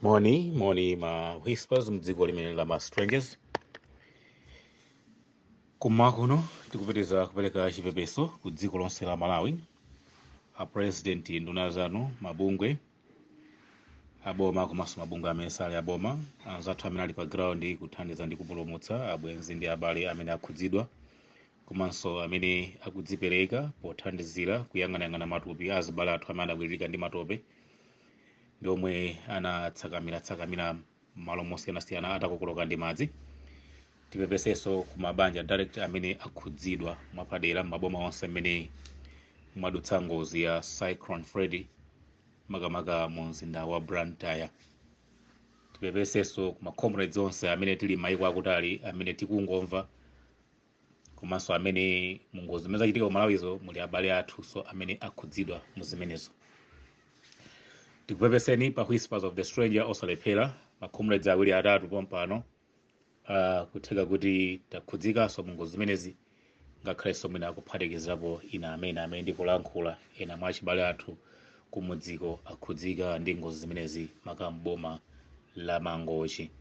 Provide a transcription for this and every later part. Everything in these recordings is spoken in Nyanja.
Moni moni ma whispers mdziko limene la ma strangers. Kummawa kuno tikupitiriza kupereka chipepeso ku dziko lonse la Malawi, a president, nduna zanu, mabungwe aboma komanso mabungwe amene sali aboma, anzathu amene ali pa ground kuthandiza ndi kupulumutsa abwenzi ndi abale amene akhudzidwa, komanso amene akudzipereka pothandizira kuyang'anayang'ana matupi a azibale athu amene anakwiririka ndi matope ndi omwe anatsakamira malo mosiyanasiyana atakokoloka ndi madzi. Tipepesenso ku mabanja direct amene akhudzidwa mwapadera m'maboma onse amene mwadutsa ngozi ya Cyclone Freddy, makamaka mu mzinda wa Blantyre. Tipepesenso ku ma comrades onse amene tili m'mayiko akutali, amene tikungomva, komanso amene mu ngozi zimene zachitika ku Malawizo muli abale athu so amene akhudzidwa mu zimenezo. Tikupepeseni pa Whispers of the Stranger. Osalephera ma comrades awiri atatu pompano, kutheka kuti takhudzikanso mu ngozi zimenezi, ngakhalenso mwina akuphatikizirapo ina amene ndikulankhula, ena mwa achibale athu kumudziko akhudzika ndi ngozi zimenezi, maka mboma la Mangochi.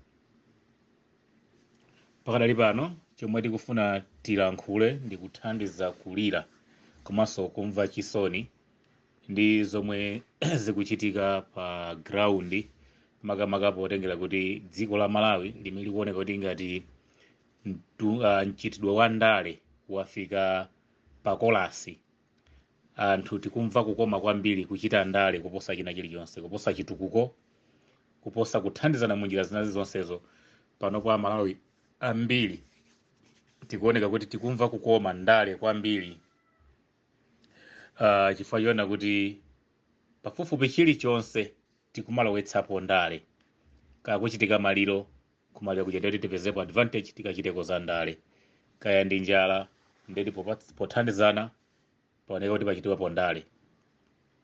Pakadali pano chomwe tikufuna tilankhule ndi kuthandiza kulira komanso kumva chisoni ndi zomwe zikuchitika pa ground, makamaka potengera kuti dziko la Malawi limene likuoneka kuti ngati mchitidwe wa ndale wafika pakolasi. Anthu tikumva kukoma kwambiri kuchita ndale kuposa china chilichonse, kuposa chitukuko, kuposa kuthandizana munjira zinazi zonsezo. Pano kwa Malawi ambiri tikuoneka kuti tikumva kukoma ndale kwambiri, chifukwa chiona kuti pafupifupi chilichonse tikumalowetsapo ndale. Kaya kuchitika maliro, kumaliro kuja ndeti tipezepo advantage, tikachiteko za ndale. Kaya ndi njala, ndeti pothandizana paoneka kuti pachitikepo ndale.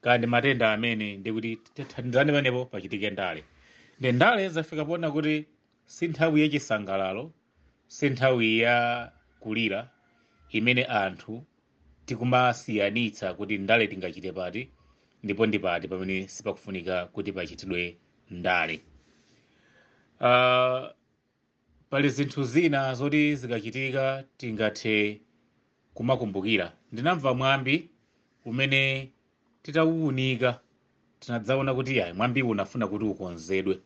Kaya ndi matenda amene, ndikuti tithandizane pamenepo, pachitike ndale. Ndi ndale zafika poona kuti si nthawi yachisangalalo, si nthawi ya kulira imene anthu tikumasiyanitsa kuti ndale tingachite pati ndipo ndi pati pamene sipakufunika kuti pachitidwe ndale. Pali zinthu zina zoti zikachitika tingathe kumakumbukira. Ndinamva mwambi umene titawuunika tinadzaona kuti yayi, mwambi unafuna kuti ukonzedwe.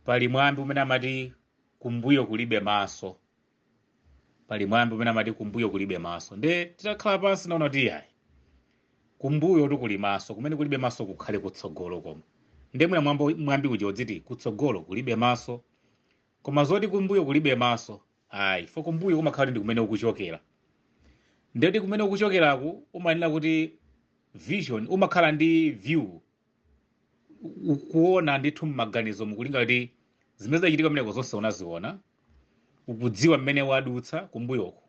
Pali mwambi umene amati kumbuyo kulibe maso. Pali mwambi umene amati kumbuyo kulibe maso. Nde titakhala pansi naona kuti yayi, kumbuyo tikuli maso, kumene kulibe maso kukhale kutsogolo. Koma nde mwina mwambi uja udziti kutsogolo kulibe maso. Koma zoti kumbuyo kulibe maso, ayi, fo kumbuyo kumakhala kuti ndi kumene ukuchokera. Ndeti kumene ukuchokeraku umanena kuti vision, umakhala ndi view, ukuona ndithu mmaganizo mukulinga kuti zimene zachitika kumeneko zonse unaziona, ukudziwa mmene wadutsa kumbuyoko,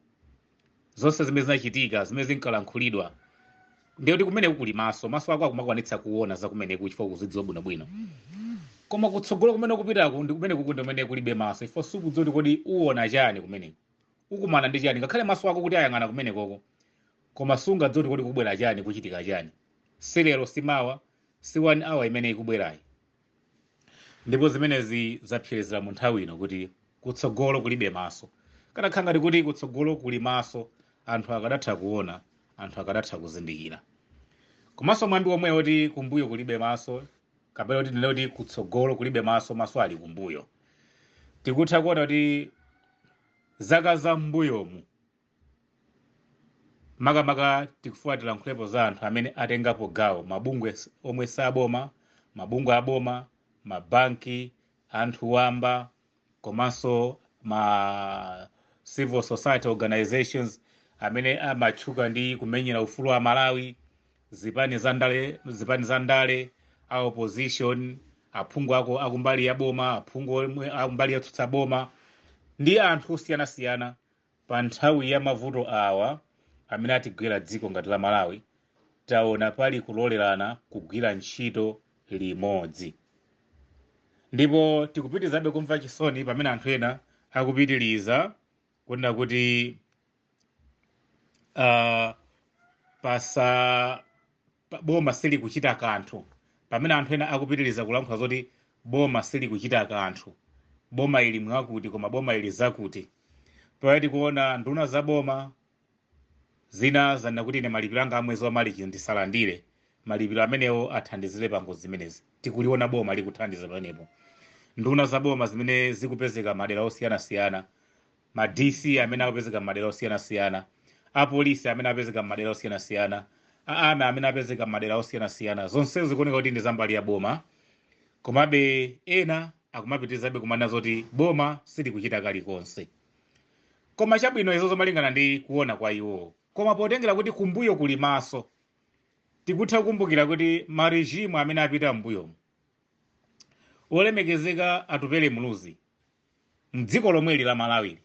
zonse zimene zinachitika, zimene zinkalankhulidwa. Ndiye kuti kumeneku kuli maso, maso ako akumakwanitsa kuona za kumeneku chifukwa ukuzidziwa bwinobwino. Koma kutsogolo kumene ukupitaku ndi kumene kuku ndi kumene kulibe maso, chifukwa sukudziwa kuti kodi uwona chani kumeneku, ukumana ndi chani. Ngakhale maso ako kuti ayang'ana kumenekoko, koma sungadziwe kuti kodi kubwera chani, kuchitika chani. Si lero, si mawa, si 1 hour imene ikubwerayi. Ndipo zimenezi zapserezera mu nthawi ino kuti kutsogolo kulibe maso. Kanakhala ngati kuti kutsogolo kuli maso, anthu akadatha kuona, anthu akadatha kuzindikira. Komanso mwambi omwe woti kumbuyo kulibe maso, kapena kuti ndinene kuti kutsogolo kulibe maso, maso ali kumbuyo, tikutha kuona kuti zaka za m'mbuyomu, makamaka tikufuna tilankhulepo za anthu amene atengapo gawo, mabungwe omwe saboma, mabungwe aboma, mabanki, anthu wamba, komanso ma civil society organizations amene amatchuka ndi kumenyera ufulu wa Malawi, zipani za ndale, zipani za ndale, a opposition, aphungu ako akumbali ya boma, aphungu omwe akumbali yotsutsa boma, ndi anthu osiyanasiyana. Pa nthawi ya mavuto awa amene atigwera dziko ngati la Malawi, taona pali kulolerana kugwira ntchito limodzi. Ndipo tikupitirizabe kumva chisoni pamene anthu ena akupitiriza kunena kuti pasa boma silikuchita kanthu, pamene anthu ena akupitiriza kulankhula zoti Boma silikuchita kanthu, boma ili mwakuti, koma boma ili zakuti. Pamene tikuona nduna za boma zina zanena kuti ine malipiro anga a mwezi wa Marichi ndisalandire, malipiro amenewo athandizire pa ngozi zimenezi. Tikuliona boma likuthandiza pamenepo. Nduna za boma zimene zikupezeka madera osiyanasiyana, ma DC amene akupezeka madera osiyanasiyana, apolisi amene apezeka madera osiyanasiyana, a army amene apezeka madera osiyanasiyana, zonsezo zikuoneka kuti ndi zambali ya boma. Komabe ena akumapitirizabe kumanena zoti boma silikuchita kalikonse. Koma chabwino, izo zomalingana ndi kuona kwa iwo, koma potengera kuti kumbuyo kuli maso, tikutha kukumbukira kuti ma regime amene apita m'mbuyomu, olemekezeka Atupele Muluzi mdziko lomweli la Malawili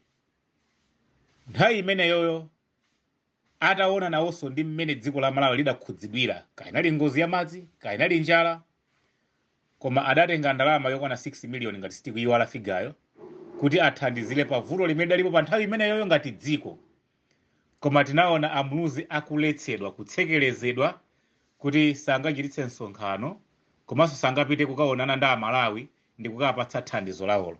nthawi imeneyoyo, ataona nawonso ndi mmene dziko la Malawi lidakhudzidwira, kaya inali ngozi ya madzi, kaya inali njala, koma adatenga ndalama yokwana 6 million, ngati sitikuyiwala figure yo, kuti athandizire pa vuto limene lidalipo pa nthawi imeneyoyo ngati dziko. Koma tinaona Amuluzi akuletsedwa, kutsekerezedwa kuti sangachititse msonkhano komanso sangapite kukaonana ndi Amalawi ndi kukapatsa thandizo lawolo.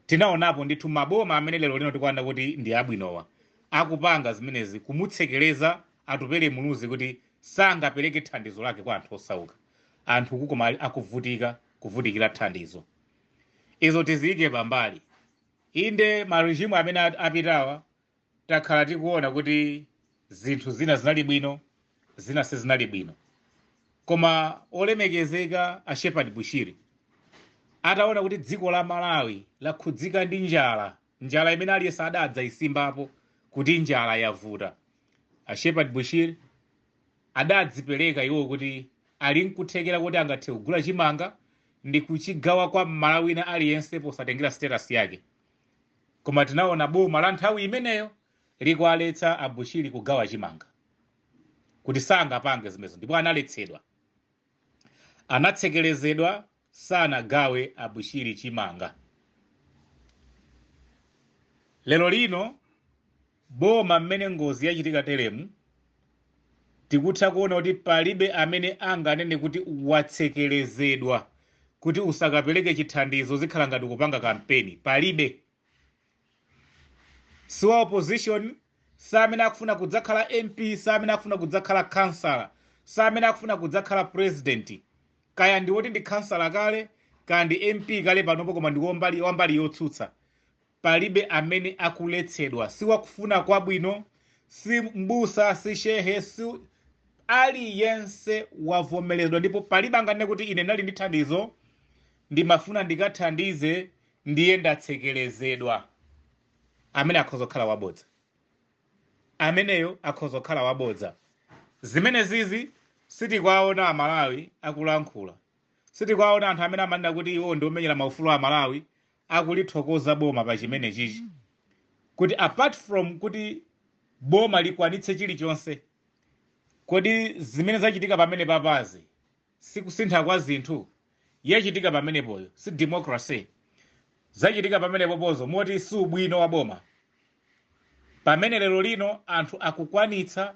Tinaonapo ndithu maboma amene lero lino tikuona kuti ndi abwinowa akupanga zimenezi, kumutsekereza Atupele Muluzi kuti sangapereke thandizo lake kwa anthu osauka, anthu kukoma akuvutika, kuvutikira thandizo. Izo tiziyike pambali. Inde, ma regime amene apitawa takhala tikuona kuti zinthu zina zinali bwino, zina sizinali bwino. Koma olemekezeka a Shepherd Bushiri ataona kuti dziko la Malawi lakhudzika ndi njala, njala imene aliyense adadza isimbapo kuti njala yavuta, a Shepherd Bushiri adadzipereka iwo kuti ali nkuthekera kuti angathe kugula chimanga ndi kuchigawa kwa Mmalawi wina aliyense posatengera status yake. Koma tinaona boma la nthawi imeneyo likualetsa Abushiri kugawa chimanga, kuti sangapange zimenezo, ndipo analetsedwa, anatsekerezedwa, sanagawe Abushiri chimanga. Lero lino boma, mmene ngozi yachitika teremu, tikutha kuona kuti palibe amene anganene kuti watsekerezedwa kuti usakapereke chithandizo, zikhala ngati kupanga kampeni. Palibe, si wa opposition, si amene akufuna kudzakhala MP, si amene akufuna kudzakhala kansala, si amene akufuna kudzakhala president. Kaya ndi woti ndi kansala kale, kaya ndi MP kale panopo, koma ndi wambali yotsutsa, palibe amene akuletsedwa. Si wakufuna kwabwino, si mbusa, si shehe, si aliyense, wavomerezedwa. Ndipo palibe anganene kuti ine ndinali ndi thandizo, ndimafuna ndikathandize, ndiye ndatsekerezedwa. Amene akhoza kukhala wabodza, ameneyo akhoza kukhala wabodza. Zimene zizi sitikuwaona Amalawi akulankhula, sitikuwaona anthu amene amanena kuti iwo ndi omenyera maufulu a Malawi akulithokoza boma pa chimene chichi, kuti apart from kuti boma likwanitse chilichonse, kodi zimene zachitika pamene papazi sikusintha kwa zinthu yachitika pamenepoyo? Si democracy zachitika pamenepopozo, moti si ubwino wa boma, pamene lero lino anthu akukwanitsa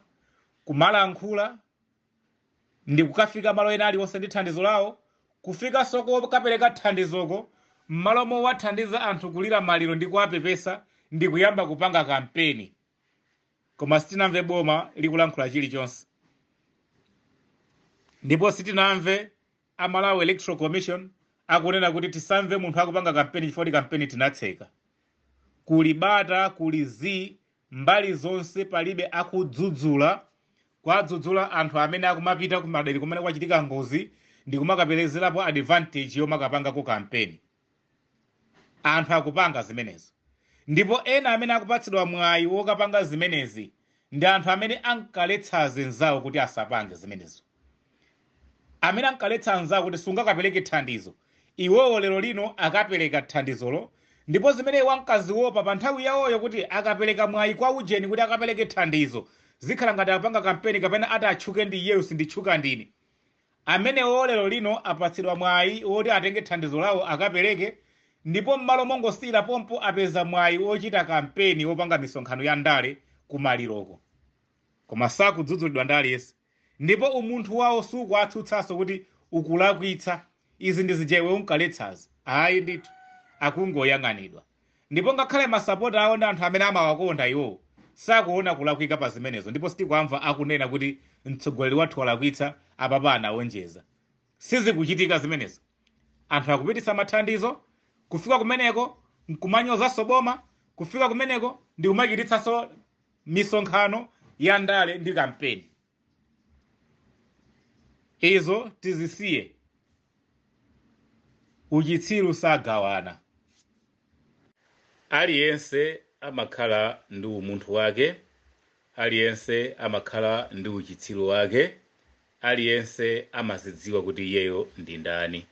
kumalankhula ndi kukafika malo ena aliwonse ndi thandizo lawo, kufikanso kokapereka thandizoko, m'malo mowathandiza anthu kulira maliro ndi kuwapepesa, ndi kuyamba kupanga kampeni? Koma sitinamve boma likulankhula chilichonse, ndipo sitinamve a Malawi Electoral Commission akunena kuti tisamve munthu akupanga kampeni chifukwa kuti kampeni tinatseka. Kuli bata, kuli zi mbali zonse, palibe akudzudzula, kwadzudzula anthu amene akumapita kumadera kumene kwachitika ngozi ndi kumakaperezerapo advantage yomakapangako kampeni. Anthu akupanga zimenezo, ndipo ena amene akupatsidwa mwayi wokapanga zimenezi ndi anthu amene ankaletsa azinzawo kuti asapange zimenezo, amene ankaletsa anzawo kuti sungakapereke thandizo. Iwowo lero lino akapereka thandizolo, ndipo zimene iwo ankaziopa pa nthawi yawoyo, kuti akapereka mwayi kwa ujeni kuti akapereke thandizo zikhala ngati apanga kampeni kapena ati atchuke ndi iyeyo, sinditchuka ndine, amenewo lero lino apatsidwa mwayi woti atenge thandizo lawo akapereke, ndipo m'malo mongosiyira pompo apeza mwayi wochita kampeni, wopanga misonkhano ya ndale kumaliroko, koma sakudzudzulidwa ndi aliyense, ndipo umunthu wawo sukuwatsutsanso kuti ukulakwitsa. Izi ndi zija iwe unkaletsazi. Ayi ndithu, akungoyang'anidwa. Ndipo ngakhale masapota awo ndi anthu amene amawakonda iwowo sakuona kulakwika pa zimenezo, ndipo sitikuamva akunena kuti mtsogoleri wathu walakwitsa, apapa anawonjeza. Sizikuchitika zimenezo. Anthu akupititsa mathandizo, kufika kumeneko nkumanyozanso boma, kufika kumeneko ndi kumachititsanso misonkhano ya ndale ndi kampeni. Izo tizisiye. Uchitsiru sagawana. Aliyense amakhala ndi umunthu wake, aliyense amakhala ndi uchitsiru wake, aliyense amazidziwa kuti iyeyo ndi ndani.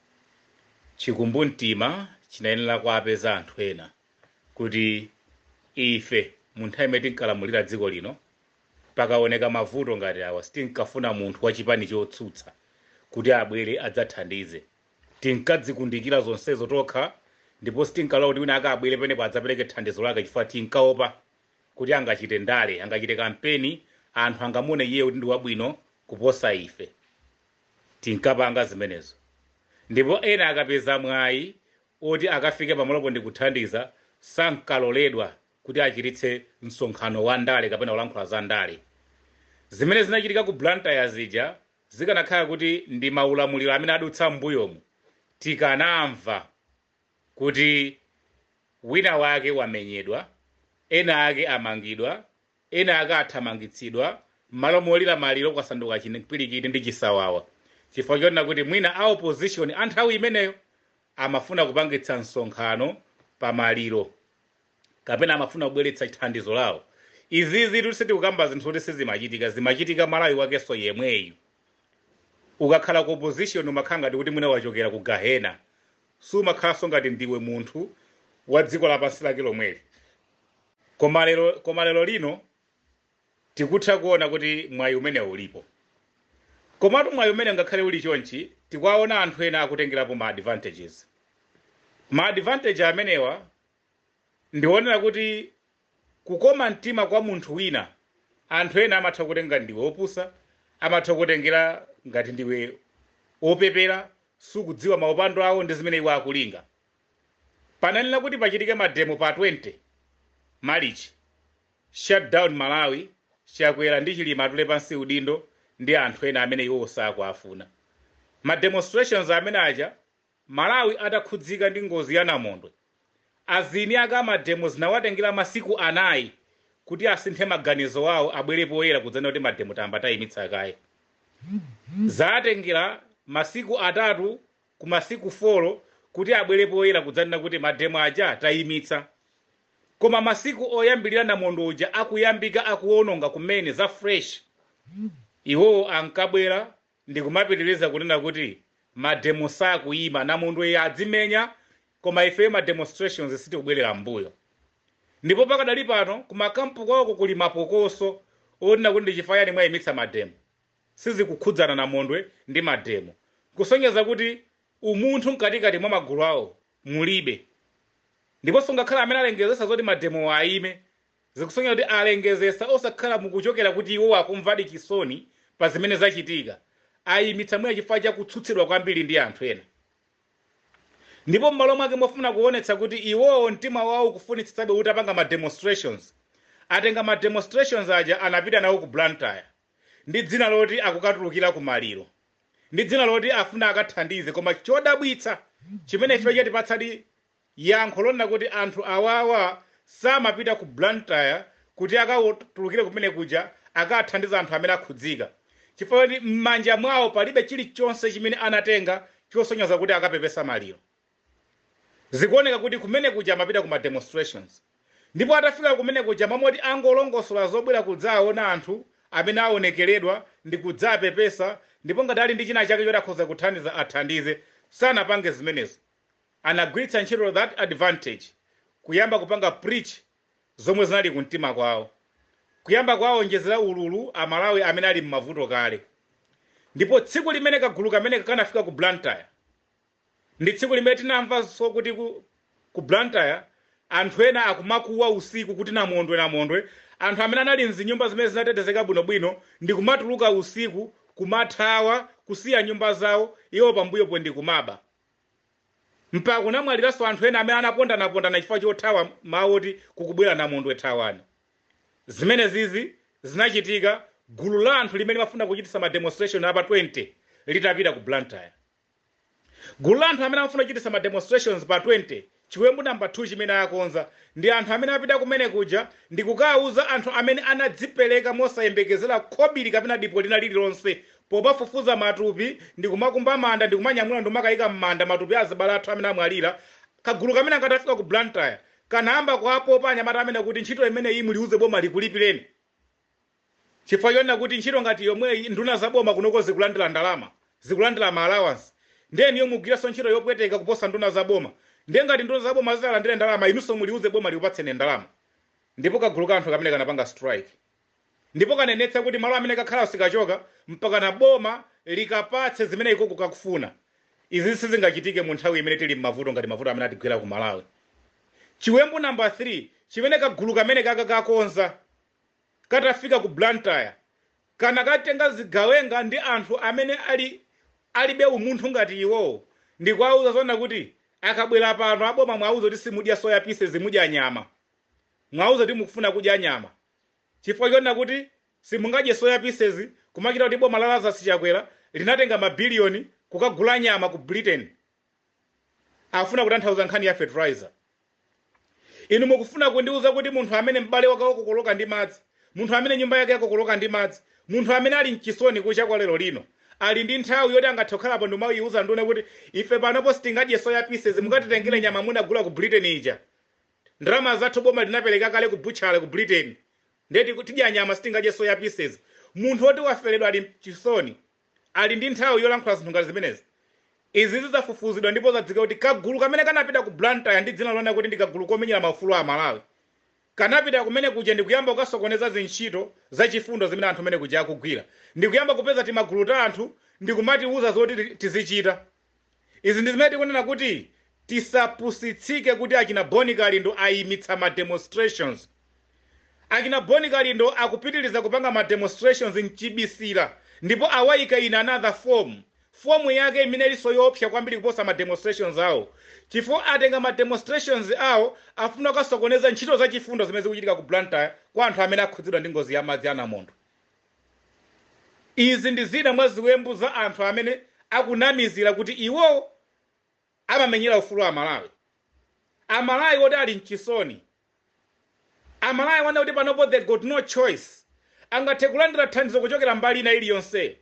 Chikumbumtima chinayenera kuwapeza anthu ena kuti ife mu nthawi imene tinkalamulira dziko lino, pakaoneka mavuto ngati awa, sitinkafuna munthu wa chipani chotsutsa kuti abwere adzathandize. Tinkadzikundikira zonsezo tokha, ndipo sitinkalola kuti wina ake abwere penepo adzapereke thandizo lake, chifukwa tinkaopa kuti angachite ndale, angachite kampeni, anthu angamuone iye kuti ndi wabwino kuposa ife. Tinkapanga zimenezo, ndipo ena akapeza mwayi oti akafike pamalopo ndi kuthandiza, sankaloledwa kuti achititse msonkhano wa ndale kapena kulankhula za ndale. Zimene zinachitika ku Blantyre zija, zikanakhala kuti ndi maulamuliro amene adutsa m'mbuyomu, tikanamva kuti wina wake wamenyedwa, ena ake amangidwa, ena ake athamangitsidwa, m'malo molira maliro kwasanduka chipwirikiti ndi chisawawa, chifukwa chonena kuti mwina a opposition a nthawi imeneyo amafuna kupangitsa msonkhano pa maliro kapena amafuna kubweretsa thandizo lawo. Izizi sitikukamba zinthu kuti sizimachitika, zimachitika. Malawi wakenso yemweyu, ukakhala ku opposition umakhala ngati kuti mwina wachokera ku gahena, sumakhalanso ngati ndiwe munthu wa dziko lapansi lake lomweli. Koma lero lino tikutha kuona kuti mwayi umene ulipo. Komatu mwayi umene ngakhale uli chonchi, tikuwaona anthu ena akutengerapo ma advantages. Ma advantage amenewa ndionera kuti kukoma mtima kwa munthu wina, anthu ena amatha kutenga ndiwe opusa, amatha kutengera ngati ndiwe opepera, sukudziwa maupando awo ndi zimene iwo akulinga. Pananena kuti pachitike mademo pa 20 Marichi, shut down Malawi, Chakwera ndi Chilima atule pansi udindo ndi anthu ena amene iwo sakuafuna. Ma demonstrations amene aja, Malawi atakhudzika ndi ngozi ya namondwe, azini ake amademo zinawatengera masiku 4 kuti asinthe maganizo awo, abwere poyera kudzanena kuti mademo tamba tayimitsa kaye. Zatengera masiku 3 ku masiku 4 kuti abwere poyera kudzanena kuti mademo aja tayimitsa. Koma masiku oyambirira namondwe uja akuyambika, akuwononga kumene za fresh, iwowo ankabwera ndikumapitiriza kunena kuti mademo sakuyima, namondwe adzimenya, koma ifeyo ma demonstrations sitikubwerera mbuyo. Ndipo pakadali pano kumakampu kwawoko kuli mapokoso onena kuti ndichifukwa chani mwayimitsa mademo, sizikukhudzana namondwe ndi mademo, kusonyeza kuti umunthu mkatikati mwa magulu awo mulibe. Ndiponso ngakhale amene alengezesa zoti mademo ayime, zikusonyeza kuti alengezesa osakhala mukuchokera kuti iwo akumvadi chisoni pa zimene zachitika. Ayimitsa mwina chifukwa cha kutsutsidwa kwambiri ndi anthu ena. Ndipo m'malo mwake mofuna kuonetsa kuti iwowo mtima wawo kufunitsitsabe utapanga ma demonstrations, atenga ma demonstrations aja, anapita nawo ku Blantyre ndi dzina loti akukatulukira ku maliro, ndi dzina loti afuna akathandize. Koma chodabwitsa chimene ife chatipatsadi yankho lonena kuti anthu awawa samapita ku Blantyre kuti akatulukire kumene kuja akathandiza anthu amene akhudzika, chifukwa kuti m'manja mwawo palibe chilichonse chimene anatenga chosonyeza kuti akapepesa maliro. Zikuoneka kuti kumene kuja amapita ku ma demonstrations, ndipo atafika kumene kuja, mamoti angolongosola zobwera kudzaona anthu amene aonekeredwa ndi kudzapepesa, ndipo ngati ali ndi china chake choti akhoza kuthandiza athandize, sanapange zimenezo. Anagwiritsa ntchito that advantage kuyamba kupanga preach zomwe zinali kumtima kwawo, kuyamba kuwawonjezera ululu Amalawi amene ali m'mavuto kale. Ndipo tsiku limene kagulu kamene kanafika ku Blantyre ndi tsiku limene tinamvanso kuti ku Blantyre anthu ena akumakuwa usiku kuti namondwe, namondwe. Anthu amene anali mzinyumba zimene zinatetezeka bwinobwino ndi kumatuluka usiku, kumathawa kusiya nyumba zawo, iwo pambuyopo ndi kumaba. Mpaka kunamwaliranso anthu ena amene anapondana-pondana chifukwa chothawa mawu oti kukubwera namondwe, thawani. Zimene zizi zinachitika gulu la anthu limene limafuna kuchitisa ma demonstration apa 20 litapita ku Blantyre. Gulu la anthu amene amafuna kuchitisa ma demonstrations pa 20, chiwembu namba 2 chimene akonza ndi anthu amene apita kumene kuja ndi kukawuza anthu amene anadzipereka mosayembekezera khobiri kapena dipo lina lililonse pomafufuza matupi ndi kumakumba manda ndi kumanyamula ndi kumakayika m'manda matupi a azibale athu amene amwalira. Kagulu kamene akatafika ku Blantyre kanayamba kuapopa anyamata amene kuti ntchito imeneyi muliuze boma likulipireni, chifukwa chonena kuti ntchito ngati yomweyi nduna za boma kunoko zikulandira ndalama, zikulandira ma allowance, ndiye niyo mugwiranso ntchito yopweteka kuposa nduna za boma. Ndiye ngati nduna za boma zitalandire ndalama, inunso muliuze boma likupatseni ndalama. Ndipo kagulu ka anthu kamene kanapanga strike ndipo kanenetsa kuti malo amene kakhala sikachoka mpaka na boma likapatse zimene iko kukakufuna. Izi sizingachitike mu nthawi imene tili m'mavuto ngati mavuto amene atigwera ku Malawi. Chiwembu namba 3 chimene kagulu kamene kaka kakonza katafika ku Blantyre, kana katenga zigawenga ndi anthu amene alibe umunthu ngati iwowo ndikuwauza zona kuti akabwera pano aboma mwauza kuti simudya soya pieces, mudya nyama. Mwauza kuti mukufuna kudya nyama chifukwa chonena kuti simungadye soya pieces, kumachita kuti boma la Lazarus Chakwera linatenga mabiliyoni kukagula nyama ku Britain. Afuna kutanthauza nkhani ya fertilizer. Inu mukufuna kundiuza kuti munthu amene m'bale wake wakokoloka ndi madzi, munthu amene nyumba yake yakokoloka ndi madzi, munthu amene ali mchisoni kucha kwa lero lino, ali ndi nthawi yoti angathe kukhalapo ndimayiuza nduna kuti ife panopo sitingadye soya pieces, mukatitengere nyama munagula ku Britain ija, ndalama zathu boma linapereka kale ku butchery ku Britain, ndeti tidya nyama, sitingadye soya pieces? Munthu woti waferedwa, ali mchisoni, ali ndi nthawi yolankhula zinthu ngati zimenezi? Izi zidzafufuzidwa ndipo zadziwika kuti kagulu kamene kanapita ku Blantyre ndi dzina lona kuti ndi kagulu komenyera maufulu a Malawi kanapita kumene kuja ndikuyamba kukasokoneza zintchito zachifundo zimene anthu amene kuja akugwira, ndikuyamba kupeza timagulu ta anthu ndikumatiuza zoti tizichita. Izi ndi zimene tikunena kuti tisapusitsike kuti achina Boni Kalindo ayimitsa ma demonstrations. Achina Boni Kalindo akupitiriza kupanga ma demonstrations mchibisira ndipo awayika in another form, form yake imene ilinso yoopsa kwambiri kuposa ma demonstrations awo, chifukwa atenga ma demonstrations awo afuna kukasokoneza ntchito zachifundo zimene zikuchitika ku Blantyre kwa anthu amene akhudzidwa ndi ngozi ya madzi a namondwe. Izi ndi zina mwa ziwembu za anthu amene akunamizira kuti iwo amamenyera ufulu wa Amalawi. Amalawi oti ali mchisoni, Amalawi wana kuti panopo they got no choice, angathe kulandira thandizo kuchokera mbali ina iliyonse,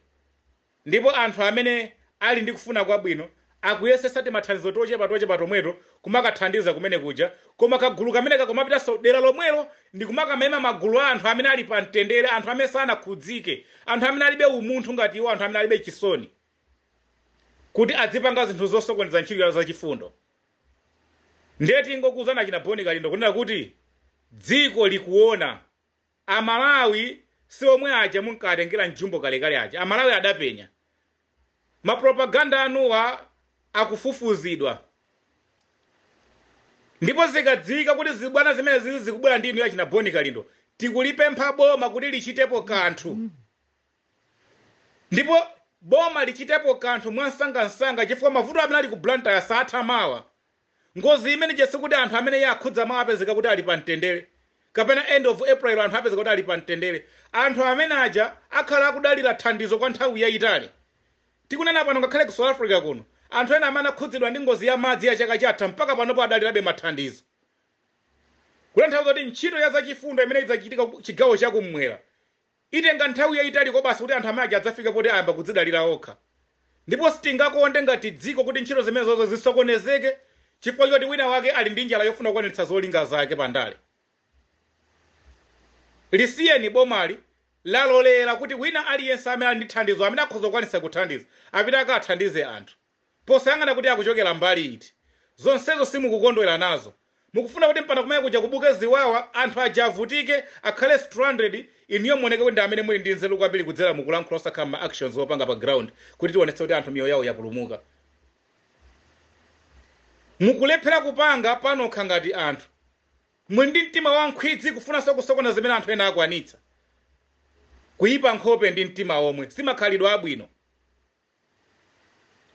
ndipo anthu amene ali ndi kufuna kwabwino akuyesesa timathandizo tochepa tochepa tomweto kumakathandiza kumene kuja. Koma kagulu kamene kakumapitanso dera lomwelo ndi kumakamema magulu a anthu amene ali pa mtendere, anthu amene sanakhudzike, anthu amene alibe umunthu ngati iwo, anthu amene alibe chisoni, kuti adzipanga zinthu zosokoneza ntchito zachifundo. Ndiye tingokuuzani achina Boni Kalindo kunena kuti dziko likuona. Amalawi si omwe aja munkatengera mjumbo kalekale aja. Amalawi adapenya. Mapropaganda anuwa akufufuzidwa, ndipo zikadziwika kuti zibwana zimene zizi zikubwera ndi inu achina Boni Kalindo, tikulipempha boma kuti lichitepo kanthu, ndipo boma lichitepo kanthu mwansangansanga, chifukwa mavuto amene ali ku Blantyre satha mawa. Ngozi imene ija sikuti anthu amene iye akhudza mawa apezeka kuti ali pa mtendere, kapena end of April anthu apezeka kuti ali pa mtendere. Anthu amene aja akhala akudalira thandizo kwa nthawi yayitali. Tikunena pano, ngakhale ku South Africa kuno, anthu ena amene akhudzidwa ndi ngozi ya madzi ya chaka chatha mpaka panopo adalirabe mathandizo. Kutanthauza kuti ntchito ya zachifundo imene idzachitika ku chigawo chakummwera itenga nthawi yayitali kobasa kuti anthu amene aja adzafike poti ayamba kudzidalira okha. Ndipo sitingakonde ngati dziko kuti ntchito zimenezozo zisokonezeke chifukwa choti wina wake ali ndi njala yofuna kukwaniritsa zolinga zake pandale. Lisiyeni bomali, lalolera kuti wina aliyense amene ali ndi thandizo, amene akhoza kukwanitsa kuthandiza, apite akathandize anthu posayang'ana kuti akuchokera mbali iti. Zonsezo simukukondwera nazo. Mukufuna kuti mpana kumene kuja kubuke ziwawa, anthu aja avutike, akhale stranded, inuyo muoneke kuti ndi amene muli ndi nzeru kwambiri kudzera mukulankhula, osakhala ma actions opanga pa ground kuti tionetse kuti anthu miyoyo yawo yapulumuka. Mukulephera kupanga panokha ngati anthu. Muli ndi mtima wankhwidzi, kufunanso kusokoneza zimene anthu ena akwanitsa. Kuyipa nkhope ndi mtima omwe simakhalidwe abwino.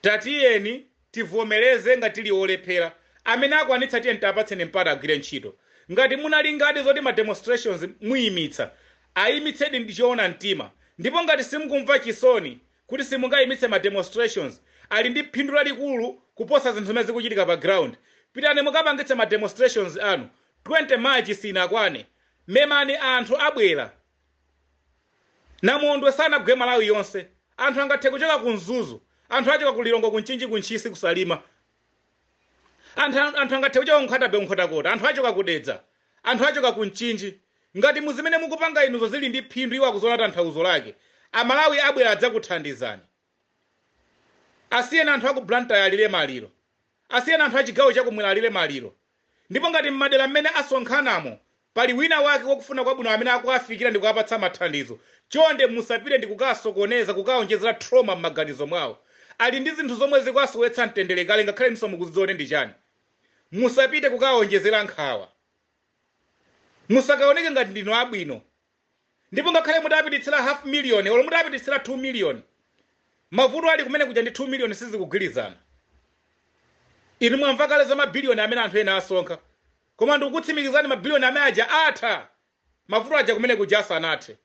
Tatiyeni. Tivomereze ngati tili olephera. Amene akwanitsa, tiye tiapatseni mpata agwire ntchito. Ngati munali ngati zoti ma demonstrations muyimitsa, ayimitsedi ndi choona mtima. Ndipo ngati simukumva chisoni kuti simungayimitse ma demonstrations, ali ndi phindu lalikulu kuposa zinthu zimene zikuchitika pa ground, pitani mukapangitse ma demonstrations anu. 20 March sinakwane. Memani anthu, abwera. Namondwe sanagwe Malawi yonse. Anthu angathe kuchoka ku Mzuzu, anthu achoka ku Lilongwe, ku Mchinji, ku Ntchisi, kusalima anthu angathe kuchoka ku Nkhata Bay, Nkhotakota, anthu achoka ku Dedza, anthu achoka ku Mchinji. Ngati muzimene mukupanga inuzo zili ndi phindu, iwo akuzoona tanthauzo lake, Amalawi abwera adzakuthandizani. Asiyeni anthu aku Blantyre alire maliro, asiyeni anthu achigawo chakumwera alire maliro. Ndipo ngati mmadera mmene asonkhanamo pali wina wake wakufuna kwabwino amene akuafikira ndi kuwapatsa mathandizo, chonde musapite ndi kukasokoneza, kukaonjezera trauma m'maganizo mwawo. Ali ndi zinthu zomwe zikuwasowetsa mtendere kale, ngakhale inunso mukuzidziwa kuti ndi chani. Musapite kukaonjezera nkhawa, musakaoneke ngati ndinu abwino. Ndipo ngakhale mutapititsira half million olo mutapititsira 2 million, mavuto ali kumene kuja ndi 2 million sizikugwirizana. Inu mwamva kale za mabiliyoni amene anthu ena asonkha, koma ndikukutsimikizani, mabiliyoni amene aja atha mavuto aja kumene kuja asanathe.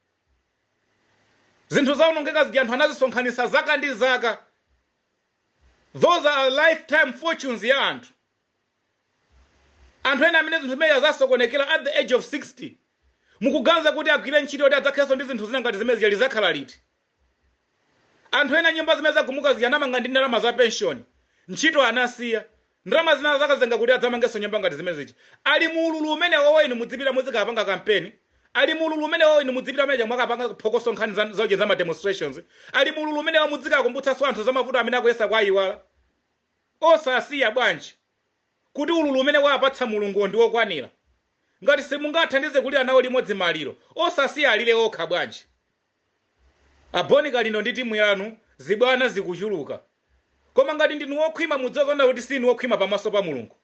Zinthu zaonongeka zija anthu anazisonkhanitsa zaka ndi zaka. Those are lifetime fortunes ya anthu. Anthu ena amene zinthu zimene zasokonekera at the age of 60, mukuganiza kuti agwire ntchito kuti adzakhalenso ndi zinthu zina ngati zimene zija lizakhala liti? Anthu ena nyumba zimene zagumuka zija anamanga ndi ndalama za pension, ntchito anasiya, ndalama zina zakazenga kuti adzamangenso nyumba ngati zimene zija. Ali muululu umene wowo, inu mudzipita muzikapanga kampeni. Ali muululu umene wowo, inu mudzipita amene mwakapanga phokoso, nkhani zauje za ma demonstrations. Ali muululu umene wo, mudzikakumbutsanso anthu za mavuto amene akuyesa kuayiwala. Osasiya bwanji kuti ululu umene wapatsa Mulungu ndi wokwanira? Ngati simungathandize kulira nawo limodzi maliro, osasiya alire okha bwanji? Aboni Kalindo ndi timu yanu, zibwana zikuchuluka. Koma ngati ndinu wokhwima, mudzaona kuti sinu wokhwima pamaso pa Mulungu,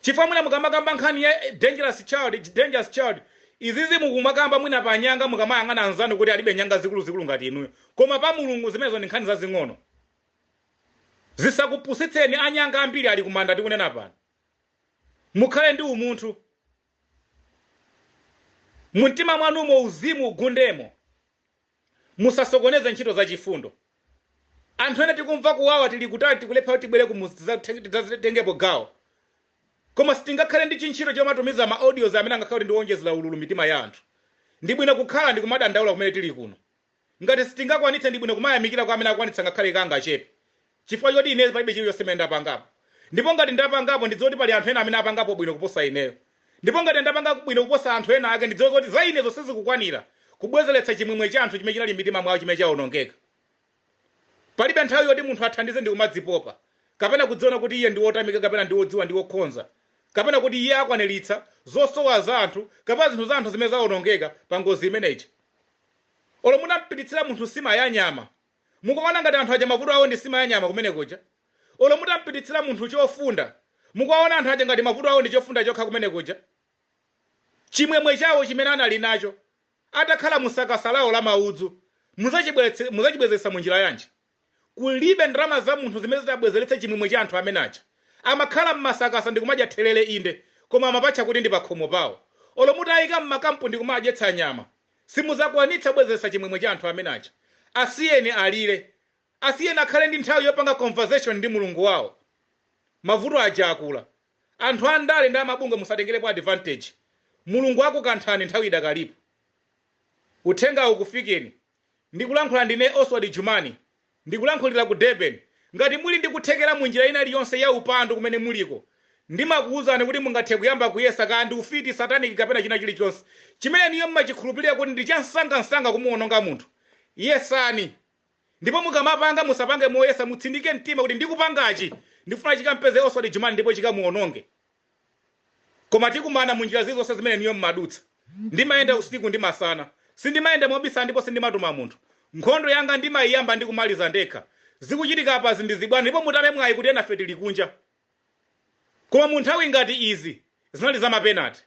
chifukwa mwina mukamakamba nkhani ya dangerous child, dangerous child izizi mukumakamba mwina pa nyanga, mukamayang'ana anzanu kuti alibe nyanga zikuluzikulu ngati inuyo, koma pa Mulungu zimenezo ndi nkhani zazing'ono. Zisakupusitseni, anyanga ambiri ali kumanda tikunena pano. Mukhale ndi umunthu mumtima mwanumo, uzimu ugundemo. Musasokoneze ntchito zachifundo. Anthu ena tikumva kuwawa tili kutali, tikulepha kuti tibwere kumudzi tidzatengepo gawo, koma sitingakhale ndi chintchito chomatumiza ma audios amene angakhale kuti ndiwonjezera ululu mitima ya anthu. Ndi bwino kukhala ndi kumadandaula kumene tili kuno. Ngati sitingakwanitse, ndi bwino kumayamikira kwa amene akwanitsa, ngakhale kangachepe, chifukwa choti ine palibe chilichonse chimene ndapangapo. Ndipo ngati ndapangapo, ndidziwe kuti pali anthu ena amene apangapo bwino kuposa ineyo. Ndipo ngati ndapanga bwino kuposa anthu ena ake, ndidziwe kuti za inezo sizikukwanira kubwezeretsa chimwemwe cha anthu chimene chinali m'mitima mwawo, chimene chawonongeka. Palibe nthawi yoti munthu athandize ndi kumadzipopa kapena kudziona kuti iye ndi wotamika kapena ndi wodziwa, ndi wokhonza, kapena kuti iye akwaniritsa zosowa za anthu kapena zinthu za anthu zimene zawonongeka pa ngozi imeneyi. Olo mutampititsira munthu sima ya nyama, mukuona ngati anthu aja mavuto awo ndi sima ya nyama kumene kuja? Olo mutampititsira munthu chofunda, mukuwaona anthu aja ngati mavuto awo ndi chofunda chokha kumene kuja? Chimwemwe chawo chimene anali nacho atakhala musakasa lawo la maudzu, muzachibwezeretsa munjira yanji? Kulibe ndalama za munthu zimene zitabwezeretse chimwemwe cha anthu amene aja. Amakhala mmasakasa ndi kumadya thelere, inde, koma amapatcha kuti ndi pakhomo pawo. Olo mutayika mmakampu ndi kumadyetsa nyama, simuzakwanitsa kubwezeretsa chimwemwe cha anthu amene aja. Asiyeni alire, asiyeni akhale ndi nthawi yopanga conversation ndi Mulungu wawo. Mavuto aja akula. Anthu andale ndi amabungwe, musatengerepo advantage. Mulungu akukanthani nthawi idakalipo. Uthenga ukufikeni. Ndikulankhula ndine Oswald Jumani, ndikulankhulira ku Durban. Ngati muli ndi kuthekera mu njira ina iliyonse ya upandu kumene muliko, ndimakuwuzani kuti mungathe kuyamba kuyesa, kaya ndi ufiti, satanic kapena china chilichonse chimene inuyo mmachikhulupirira kuti ndi chamsangamsanga kumuwononga munthu, yesani. Ndipo mukamapanga, musapange moyesa, mutsindike mtima kuti ndikupangachi ndifuna chikampeze Oswald Jumani ndipo chikamuwononge. Koma tikumana mu njira zilizonse zimene inuyo mmadutsa. Ndimayenda usiku ndi masana, sindimayenda mobisa ndipo sindimatuma munthu. Nkhondo yanga ndimayiyamba ndi kumaliza ndekha. Zikuchitika apazi ndi zibwana, ndipo mutape mwayi kuti enafe tili kunja. Koma mu nthawi ngati izi zinali za mapenati.